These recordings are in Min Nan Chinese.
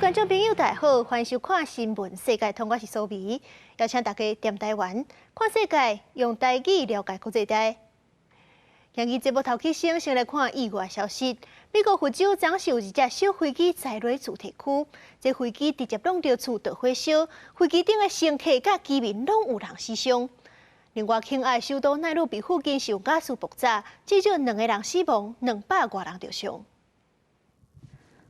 觀眾朋友，大家好，歡迎收看《新聞世界通》，我是蘇美，邀請大家踮台灣看世界，用台語了解國際大。今日節目頭起先，先來看意外消息。美國佛州昨是有一隻小飛機栽落住宅區，這飛機直接挵著厝著火燒，飛機頂的乘客佮居民攏有人死傷。另外，肯亞首都奈魯比附近是有瓦斯爆炸，至少兩個人死亡，200外人著傷。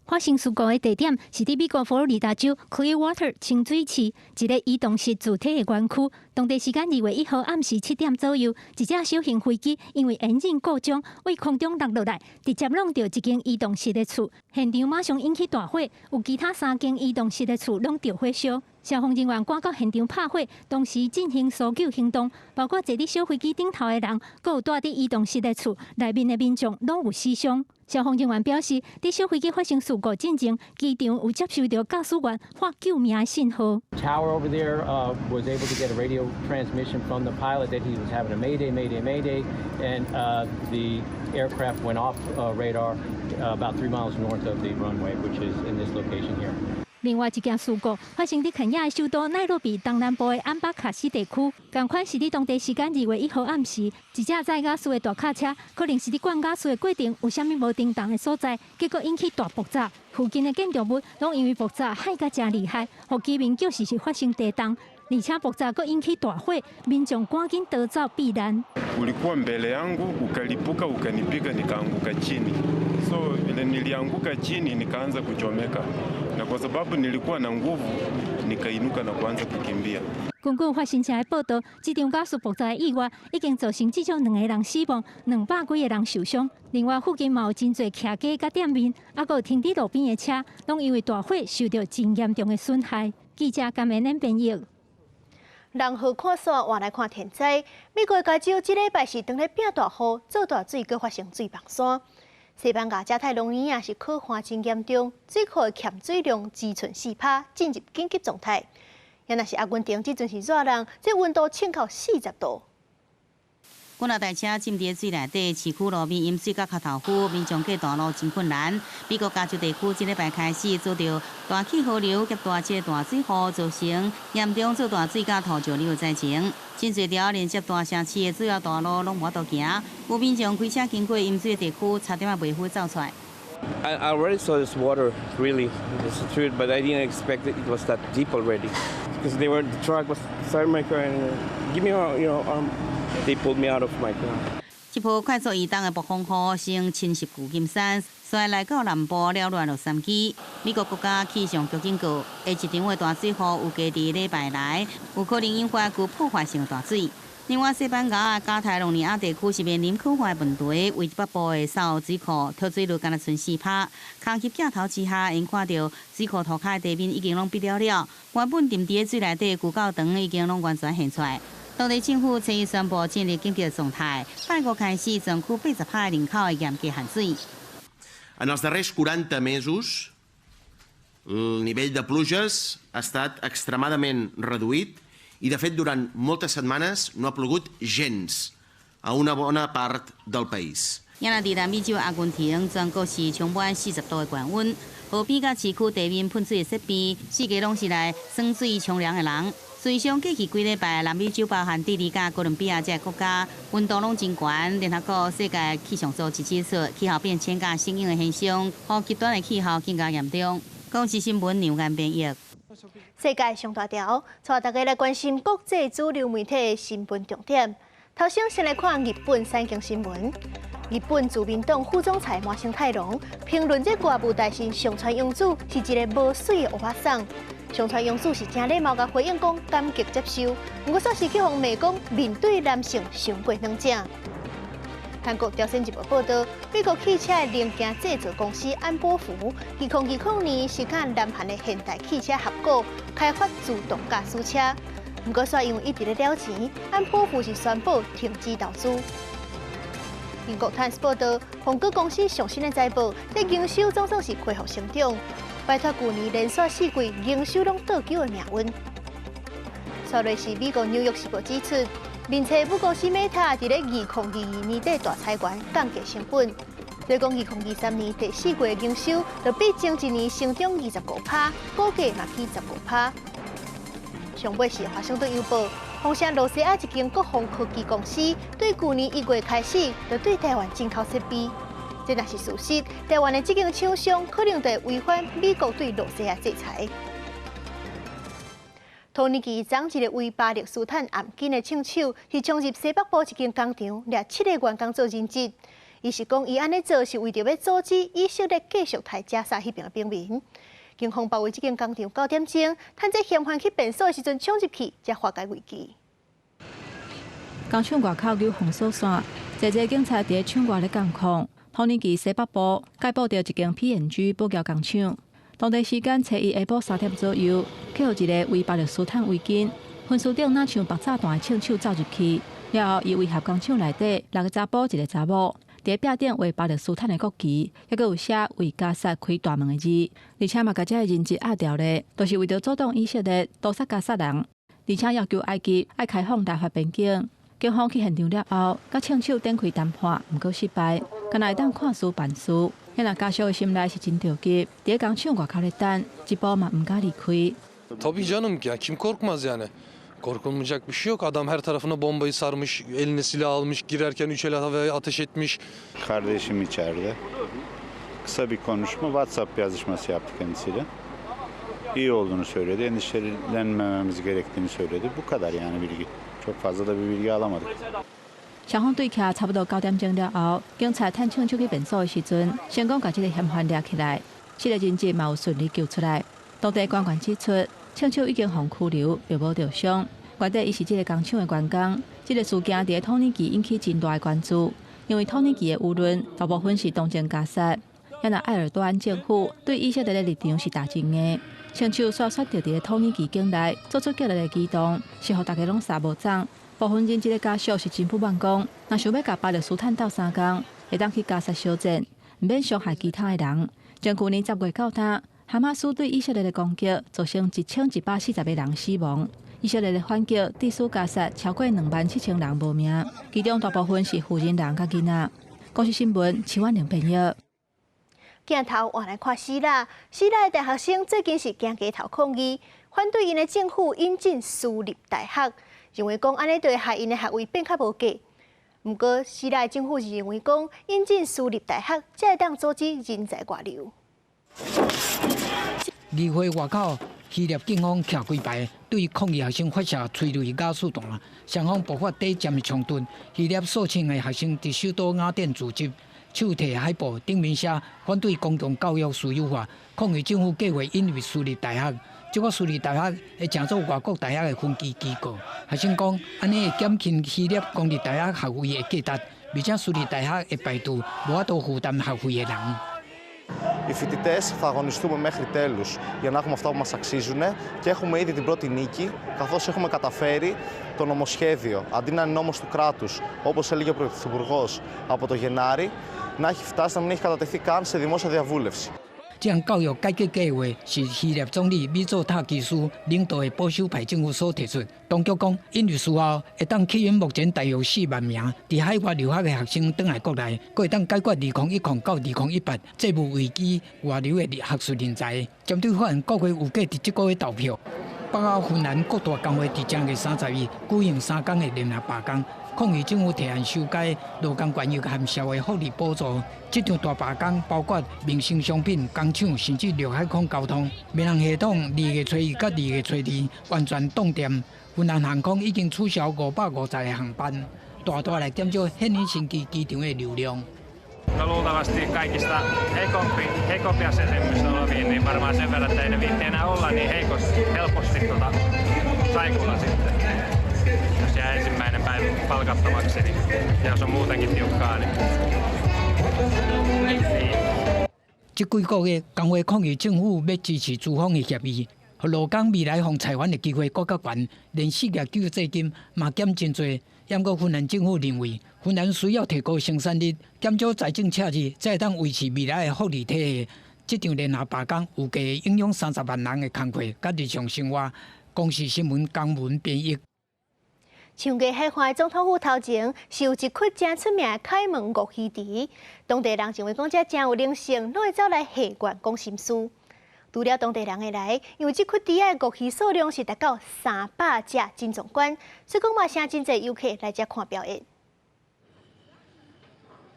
發生事故的地點是佇美國佛羅里達州 Clearwater 清水市一个移動式住宅的園區。當地時間2月1號暗時7點左右，一隻小型飛機因為引擎故障，對空中落落來，直接挵著一間移動式的厝。現場馬上引起大火，有其他三間移動式的厝攏著火燒。消防人員趕到現場拍火，同時進行搜救行動，包括坐佇小飛機頂頭的人，閣有蹛佇移動式的厝內面的民眾攏有死傷。消防人員表示，佇小飛機發生事故進前，機場有接收著駕駛員發救命的信號。 Tower over there was able to get a radio transmission from the pilot that he was having a mayday, mayday, mayday, and the aircraft went off radar about 3 miles north of the runway, which is in this location here. 另外一件事故發生佇肯亞的首都奈魯比東南部的安巴卡斯地區，仝款是佇當地時間2月1號暗時，一隻載瓦斯的大卡車，可能是佇灌瓦斯的過程有啥物無叮當的所在，結果引起大爆炸，附近的建築物攏因為爆炸害甲誠厲害，予居民叫時是發生地動，而且爆炸閣引起大火，民眾趕緊逃走避難。 Ulikuwa mbele yangu ukalipuka ukanipiga nikaanguka chini, so vile nilianguka chini nikaanza kuchomeka, na kwa sababu nilikuwa na nguvu nikainuka na kuanza kukimbia。根據法新社的報導，這場瓦斯爆炸的意外已經造成至少兩個人死亡，200幾個人受傷。另外，附近嘛有真濟徛家佮店面，猶閣有停佇路邊的車，攏因為大火受著真嚴重的損害。記者甘明恁編譯。人禍看煞，換來看天災。美國加州這禮拜是當咧變大雨、做大水，閣發生水崩山。西班牙加泰隆尼亞是洘旱真嚴重，水庫的欠水量只賰4%，進入緊急狀態。也若是阿根廷，這陣是熱人，這溫度衝到40度。幾若台車浸佇水內底，市區路面淹水到跤頭膚，民眾過大路真困難。美國加州地區這禮拜開始遭著大氣河流及大隻大水雨，造成嚴重做大水佮土石流災情。真濟條連接大城市的主要大路攏無法度行，有民眾開車經過淹水的地區，差點仔袂赴走出來。 I already saw this water, really, it's the truth, but I didn't expect it was that deep already. Because the truck was inside my car and give me a arm. They pulled me out of my car. 這波快速移動的暴風雨先侵襲舊金山，紲來到南部擾亂洛杉磯。美國國家氣象局警告，下一場的大水雨預計佇禮拜來，有可能引發具破壞性的大水。另外，西班牙的加泰隆尼亞地區是面臨洘旱問題，位北部的沙奧水庫脫水率干焦賰4%，空翕鏡頭之下，𪜶看著水庫塗跤的地面已經攏閉了了，原本浸佇水內底的舊教堂已經攏完全現出來。當地政府隨宣布進入緊急狀態，拜五開始全區80%人口的嚴格限水。 En els darrers 40 mesos, el nivell de pluges ha estat extremadament reduït i, de fet, durant moltes setmanes no ha plogut gens a una bona part del país. 也若佇南美洲阿根廷，全國是充滿40度的高溫，河邊佮市區地面噴水的設備，四界攏是來耍水沖涼的人。隨上過去幾禮拜，南美洲包含智利佮哥倫比亞這个國家，溫度攏真懸。聯合國世界氣象組織指出，氣候變遷佮適應的現象，予極端的氣候更加嚴重。公視新聞梁安編譯。世界上大條，帶大家來關心國際主流媒體的新聞重點。頭先先來看日本產經新聞。日本自民黨副總裁麻生太郎評論這外務大臣上川陽子是一个無媠的歐巴桑。上川陽子是誠禮貌共回應講感激接受，毋過煞是去予罵講面對男性傷過軟正。韓國朝鮮日報報導，美國汽車零件製造公司安波福，2020年是佮南韓的現代汽車合股開發自動駕駛車，毋過煞因為一直咧了錢，安波福是宣布停止投資。英國《泰晤報》報導，蘋果公司上新的財報，這營收總算是恢復成長，擺脫舊年連續四季營收攏倒糾的命運。紲落是美國紐約時報指出，面冊母公司 Meta 佇咧2022年底大裁員，降低成本。所以講，2023年第四季營收就比前一年成長25%，股價嘛起15%。上尾是華盛頓郵報，封城露西亞一間國防科技公司，對舊年1月開始就對台灣進口設備。這若是事實，台灣的這間廠商可能就會違反美國對露西亞制裁。土耳其昨一个為巴勒斯坦頷頸的槍手，是衝入西北部一間工廠，掠七个員工做人質。伊是講，伊按呢做是為著欲阻止以色列繼續刣加沙彼爿的平民。警方包圍這間工廠9點鐘，趁這嫌犯去便所的時陣衝入去，才化解危機。工廠外口有封鎖線，濟濟警察佇廠外咧監控。土耳其西北部解捕著一間 P&G 保潔工廠。當地時間初一下晡3點左右，去予一个圍巴勒斯坦圍巾、分屍頂若像爆炸彈的槍手走入去，了後伊威脅工廠內底六个查埔一个查某，佇壁頂畫巴勒斯坦的國旗，猶閣有寫為加薩開大門的字，而且嘛共這个人質壓牢咧，就是為著阻擋以色列屠殺加薩人，而且要求埃及愛開放拉法邊境。警方去現場了後，佮槍手展開談判，毋過失敗，敢若會當看事辦事。彼若家屬的心內是真著急，佇工廠外口咧等，一步嘛毋敢離開。 Tabii canım ya kim korkmaz yani. Korkulmayacak bir şey yok. Adam her tarafına bombayı sarmış, eline silah almış, girerken üç el havaya ateş etmiş. Kardeşim içeride. Kısa bir konuşma, WhatsApp yazışması yaptı kendisiyle. İyi olduğunu söyledi, endişelenmememiz gerektiğini söyledi. Bu kadar yani bilgi. Çok fazla da bir bilgi alamadık. 雙方對峙差不多9點鐘了後，警察趁槍手去便所的時陣，成功共這个嫌犯掠起來，七个人質嘛有順利救出來。當地官員指出，槍手已經予拘留，並無著傷。原底伊是這个工廠的員工。這个事件佇土耳其引起真大的關注，因為土耳其的輿論大部分是同情加薩，也若埃爾多安政府對以色列的立場是同情的。槍手煞選擇佇土耳其境內做出激烈的舉動，是予大家攏捎無鬃。部分人質的家屬是真不滿講，若想欲共巴勒斯坦鬥相共，會當去加薩小戰，毋免傷害其他的人。從舊年10月到今，哈馬斯對以色列的攻擊造成1140個人死亡。以色列的反擊致使加薩超過27,000人無命，其中大部分是婦人人佮囡仔。公視新聞，徐婉玲編譯。鏡頭換來看希臘，希臘的大學生最近是行街頭抗議，反對𪜶的政府引進私立大學，認為講按呢會害𪜶的學位變較無價。毋過希臘的政府是認為講引進私立大學，才會當阻止人才外流。議會外口，希臘警方徛規排，對抗議學生發射催淚瓦斯彈，雙方爆發短暫的衝突。希臘數千个學生佇首都雅典聚集，手提海報，頂面寫反對公共教育私有化，抗議政府計劃引入私立大學。這個私立大學會成做外國大學的分支機構。學生講，按呢會減輕希臘公立大學學位的價值，而且私立大學會排除無法度負擔學費的人。 Οι φοιτητές θα αγωνιστούμε μέχρι τέλους για να έχουμε αυτά που μας αξίζουν και έχουμε ήδη την πρώτη νίκη, καθώς έχουμε καταφέρει το νομοσχέδιο, αντί να είναι νόμος του κράτους, όπως έλεγε ο Πρωθυπουργός από το Γενάρη, να έχει φτάσει να μην έχει κατατεθεί καν σε δημόσια διαβούλευση. 這項教育改革計劃是希臘總理米佐塔基斯領導的保守派政府所提出。當局講，引入之後，會當吸引目前大約4萬名佇海外留學的學生轉來國內，閣會當解決2010到2018債務危機外流的學術人才。針對法案，國會預計佇這個月投票。北歐芬蘭各大工會佇正月31舉行3工的聯合罷工，抗議政府提案修改勞工權益和社會福利補助。這場大罷工包括民生商品、工廠，甚至陸海空交通。民航系統2月初1佮2月初2完全斷電。芬蘭航空已經取消550個航班，大大來減少赫爾辛基機場的流量。 No luultavasti kaikista heikompia asemissa oleviin, niin varmaan sen verran, että ei ne viitti enää olla niin heikosti, helposti saikulla sitten. Jos jää ensimmäinen päivä palkattomaksi, niin, ja jos on muutenkin tiukkaa, niin. niin. 這幾個月，工會抗議政府欲支持資方的協議，予勞工未來予裁員的機會閣較懸，連失業救濟金嘛減真濟。毋過芬蘭政府認為，芬蘭需要提高生產力，減少財政赤字，才會當維持未來的福利體系。這場聯合罷工預計影響30萬人的工課佮日常生活。公視新聞江文編譯。長月海岸總統府頭前是有一窟誠出名的凱門鱷魚池，當地人認為講這誠有靈性，攏會走來許願講心事。除了當地人會來，因為這窟池仔的鱷魚數量是達到300隻，真壯觀，所以講嘛，誠真濟遊客來遮看表演。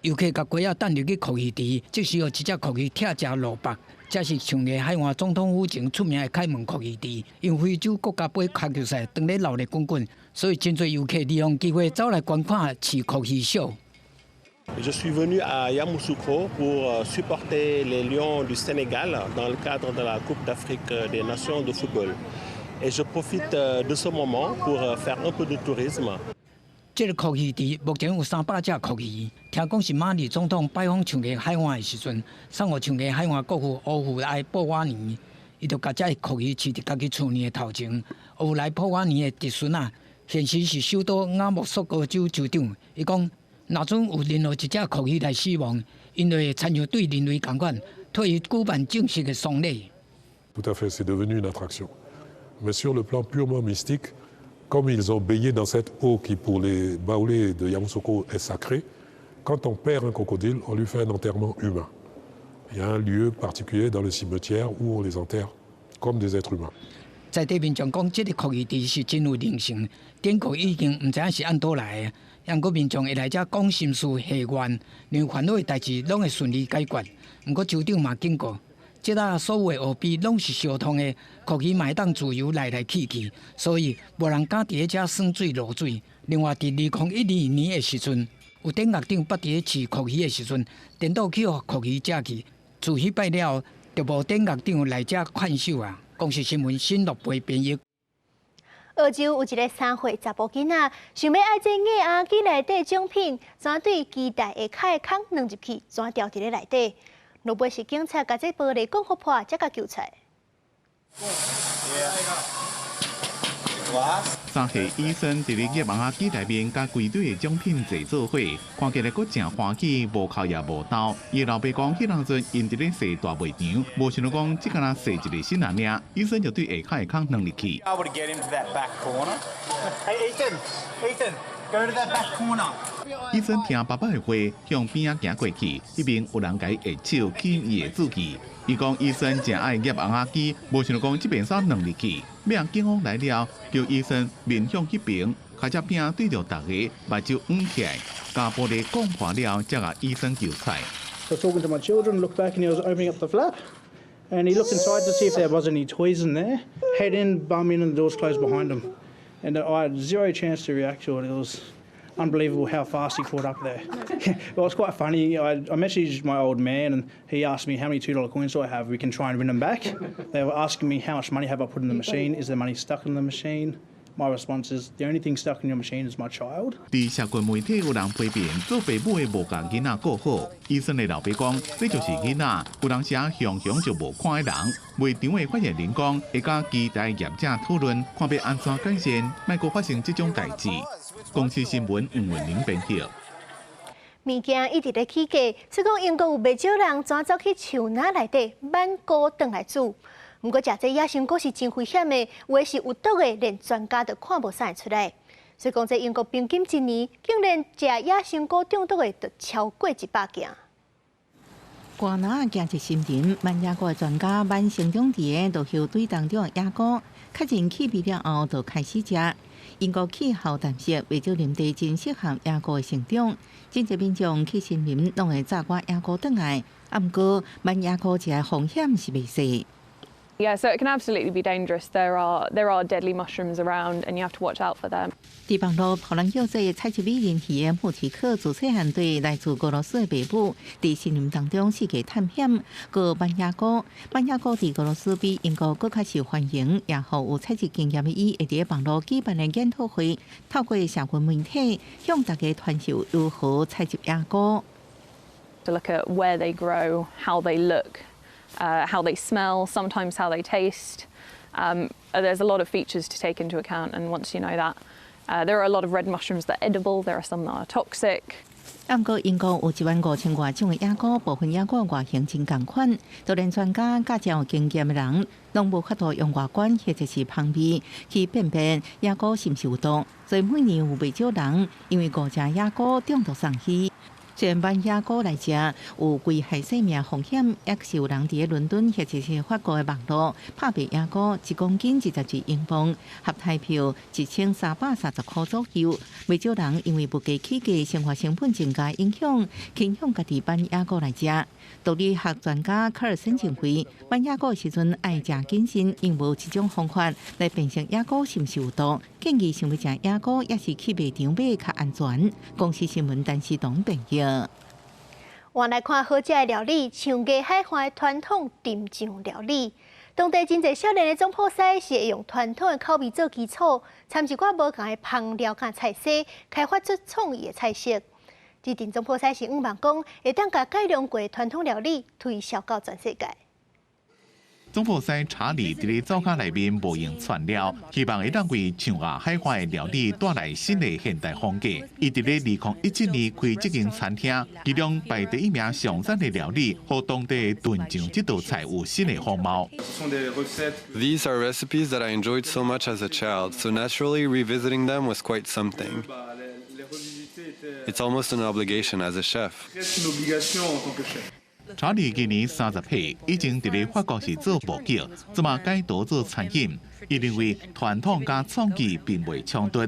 遊客共雞仔擲入去鱷魚池，這時予一隻鱷魚拆食蘿蔔。這是長月海岸總統府前出名的凱門鱷魚池，因為非洲國家盃跤球賽當咧鬧熱滾滾，所以真濟遊客利用機會走來觀看飼鱷魚秀。 Je suis venu à Yamoussoukro pour supporter les Lions du Sénégal dans le cadre de la Coupe d'Afrique des Nations de football. Et je profite de ce moment pour faire un peu de tourisme. 這个鱷魚池目前有300隻鱷魚，聽講是馬里總統拜訪長月海岸的時陣，送予長月海岸國父奧夫萊布瓦尼，伊就共這个鱷魚飼佇家己厝內的頭前。奧夫萊布瓦尼的侄孫仔，現時是首都亞木蘇哥州州長，伊講，若準有任何一隻鱷魚來死亡，𪜶就會親像對人類仝款，替伊舉辦正式的喪禮。 Tout à fait, c'est devenu une attraction. Mais sur le plan purement mystique, comme ils ont baigné dans cette eau qui, pour les Baoulés de Yamoussoukro, est sacrée, quand on perd un crocodile, on lui fait un enterrement humain. Il y a un lieu particulier dans le cimetière où on les enterre comme des êtres humains. 在地民眾講，這个鱷魚池是真有靈性，典故已經毋知影是按佗來的。毋過民眾會來遮講心事、許願，連煩惱的代誌攏會順利解決。毋過州長嘛警告，這搭所有的河邊攏是相通的，鱷魚嘛會當自由來來去去，所以無人敢佇咧遮耍水落水。另外，佇2012年的時陣，有典獄長捌佇咧飼鱷魚的時陣，顛倒去予鱷魚食去。自彼擺了後，就無典獄長來遮看守啊。公視新聞新樂貝編譯。澳洲有一个3歲查埔囡仔，想欲愛這夾仔機內底獎品，怎對機台下跤的空鑽入去，怎牢佇咧內底？落尾是警察共這玻璃摃予破，才共救出來。 3歲醫生佇咧夾仔機內面，佮規堆的獎品坐做伙，看起來閣誠歡喜，無哭也無鬧。伊老爸講，彼當陣𪜶佇咧踅大賣場，無想著講這敢若踅一个爍仔爾，醫生就對下跤的空鑽入去。 Hey Ethan, Ethan, go to that back corner. 醫生聽爸爸的話，向邊仔行過去，彼邊有人共伊下手吸伊的注意。伊講醫生誠愛夾仔機，無想著講這邊煞鑽入去。尾仔警方來了，叫醫生面向彼邊，共這餅對著逐个目睭掩起來，共玻璃摃破了，才共醫生救出來。 So talking to my children, looked back and he was opening up the flap, and he looked inside to see if there was any toys in there. Head in, bum in, and the doors closed behind him. And I had zero chance to react to it. It was unbelievable how fast he caught up there. Well, it's quite funny. I messaged my old man and he asked me how many $2 coins do I have. We can try and win them back. They were asking me how much money have I put in the machine. Is there money stuck in the machine? My response is the only thing stuck in your machine is my child. 佇社群媒體有人批評做爸母的無共囡仔顧好，醫生的老爸講，這就是囡仔，有當時雄雄就無看的人。賣場的發言人講，會佮機台業者討論，看欲按怎改善，莫閣發生這種代誌。公視新聞黃文玲編輯。物件一直咧起價，所以講英國有袂少人轉走去樹林內底挽菇轉來煮。毋過食這野生菇是真危險的，有的是有毒的，連專家都看無啥會出來。所以講，這英國平均一年竟然食野生菇中毒的，就超過100件。寒林仔行入森林，挽野菇的專家挽生長佇个落葉堆當中的野菇，確認氣味了後，就開始食。英國氣候淡濕，袂少林地真適合野菇的成長。真濟民眾去森林，攏會摘寡野菇轉來。啊，毋過挽野菇食的風險是袂細。 Yeah, so it can absolutely be dangerous. There are deadly mushrooms around, and you have to watch out for them. 佇網路予人叫做採集美人魚的穆奇克，自細漢對來自俄羅斯的爸母，佇森林當中四界探險，閣挽野菇。挽野菇佇俄羅斯比英國閣較受歡迎，也予有採集經驗的伊會佇網路舉辦的研討會，透過社群媒體向大家傳授如何採集野菇。 To look at where they grow, how they look, how they smell, sometimes how they taste. There's a lot of features to take into account, and once you know that, there are a lot of red mushrooms that are edible, there are some that are toxic. 毋過英國有1萬5千外種的野菇，部分野菇外形真仝款，就連專家佮真有經驗的人，攏無法度用外觀或者是香味去辨別野菇是毋是有毒，所以每年有袂少人因為誤食野菇中毒送醫。雖然䆀野菇來食有危害性命風險，抑是有人佇咧倫敦或者是法國的網路拍賣野菇，1公斤22英鎊，合台票1330箍左右。袂少人因為物價起價、生活成本增加影響，傾向家己䆀野菇來食。毒理學專家卡爾森認為，䆀野菇的時陣愛誠謹慎，因無一種方法來辨識野菇是毋是有毒。建議想欲食野菇，抑是去賣場買較安全。公視新聞陳思彤編譯。換來看好食的料理，象牙海岸的傳統甜醬料理。當地真濟少年的總鋪師是會用傳統的口味做基礎，摻一寡無仝的香料佮菜色，開發出創意的菜色。這陣總鋪師是向望講，會當共改良過傳統料理推銷到全世界。總鋪師查理佇咧灶跤內面無用串料，希望會當為象牙海岸的料理帶來新的現代風格。伊佇咧2017年開這間餐廳，其中排第一名上讚的料理，予當地的燉醬這道菜有新的風貌。 These are recipes that I enjoyed so much as a child, so naturally revisiting them was quite something. It's almost an obligation as a chef. 查理今年30歲，以前佇咧法國是做木匠，這馬改投做餐飲。伊認為傳統佮創意並袂衝突。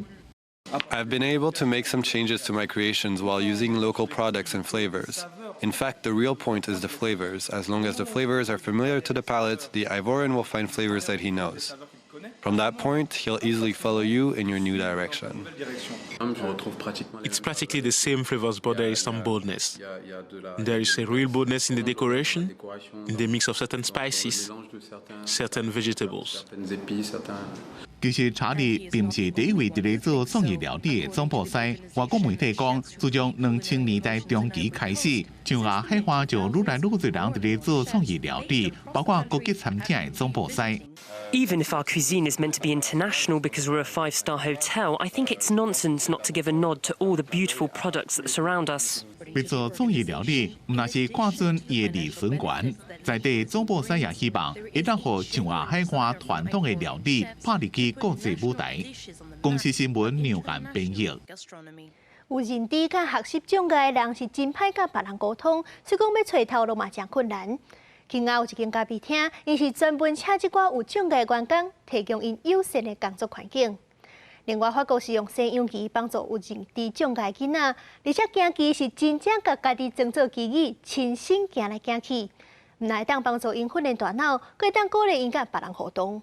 I've been able to make some changes to my creations while using local products and flavors. In fact, the real point is the flavors. As long as the flavors are familiar to the palate, the Ivorian will find flavors that he knows. From that point, he'll easily follow you in your new direction. It's practically the same flavors, but there is some boldness. There is a real boldness in the decoration, in the mix of certain spices, certain vegetables. 其實查理並毋是第一位佇咧做創意料理的總鋪師。外國媒體講，自從2000年代中期開始，象牙海岸就愈來愈濟人佇咧做創意料理，包括高級餐廳的總鋪師。 Even if our cuisine is meant to be international because we're a five-star hotel, I think it's nonsense not to give a nod to all the beautiful products that surround us. 欲做創意料理，毋但是看準伊的利潤源，在地總鋪師也希望會當予象牙海岸傳統的料理拍入去國際舞台。公視新聞梁岩編譯。有認知佮學習障礙的人是真歹佮別人溝通，所以講欲揣頭路嘛誠困難。肯亞有一間咖啡廳，𪜶是專門請這寡有障礙員工，提供𪜶友善的工作環境。另外，法國是用西洋棋幫助有認知障礙囡仔，而且行棋是真正共家己裝做棋子，親身行來行去，毋但會當幫助𪜶訓練大腦，閣會當鼓勵𪜶佮別人互動。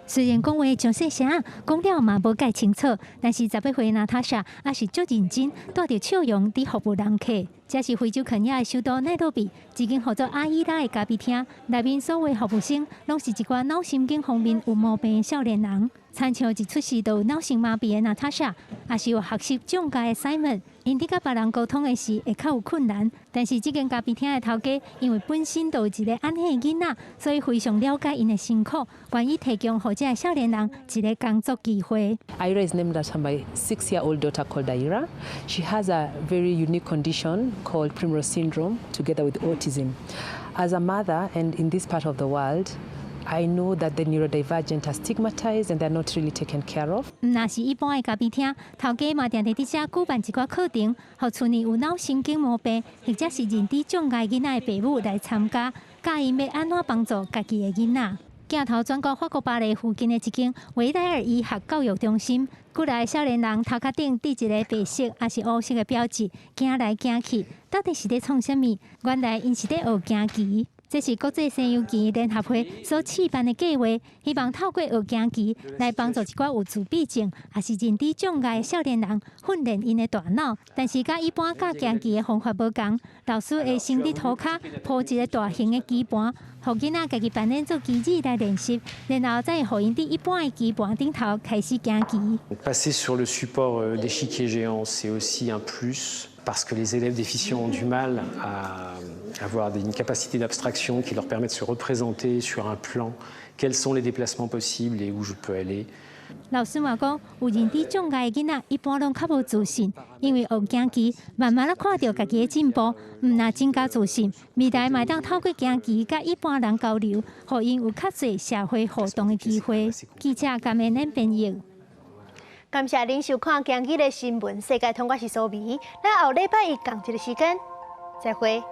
雖然講話誠細聲，講了嘛無蓋清楚，但是18歲娜塔莎猶是足認真，帶著笑容佇服務人客。這是非洲肯亞的首都奈洛比，一間號做阿伊拉的咖啡廳，內面所有服務生攏是一寡腦神經方面有毛病的少年人。親像一出世就有腦性麻痹的娜塔莎，抑是有學習障礙的 Simon，𪜶佇佮別人溝通的時會較有困難。但是這間咖啡廳的頭家因為本身就有一個按呢的囡仔，所以非常了解𪜶的辛苦，願意提供予這个少年人一个工作機會。 Aira is named after my 6-year-old daughter called Aira. She has a very unique condition called Primrose syndrome, together with autism. As a mother and in this part of the world, I know that the neurodivergent are stigmatized and they're not really taken care of. 毋但是一般的咖啡廳，頭家嘛定定佇遮舉辦一寡課程，予厝內有腦神經毛病或者是認知障礙囡仔的爸母來參加，教𪜶欲按怎幫助家己的囡仔。鏡頭轉到法國巴黎附近的一間維萊爾醫學教育中心，幾个少年人頭殼頂戴一个白色抑是烏色的標誌，行來行去，到底是咧創啥物？原來𪜶是咧學行棋。這是國際西洋棋聯合會所試辦的計劃，希望透過學行棋來幫助一寡有自閉症抑是認知障礙的少年人訓練𪜶的大腦。但是佮一般教行棋的方法無仝，老師會先佇塗跤鋪一个大型的棋盤，予囡仔家己扮演做棋子來練習，然後再予𪜶佇一般的棋盤頂頭開始行棋。 Passer sur le support d'échiquier géant, c'est aussi un plus parce que les élèves déficients ont du mal à avoir une capacité d'abstraction qui leur permet de se représenter sur un plan quels sont les déplacements possibles et où je peux aller. 老師嘛講，有認知障礙的囡仔一般攏較無自信，因為學行棋，慢慢仔看著家己的進步，毋但增加自信，未來嘛會當透過行棋佮一般人交流，予𪜶有較濟社會互動的機會。記者甘燕燕編譯。感謝您收看今日的新聞世界通，我是蘇美，咱後禮拜一仝一个時間，再會。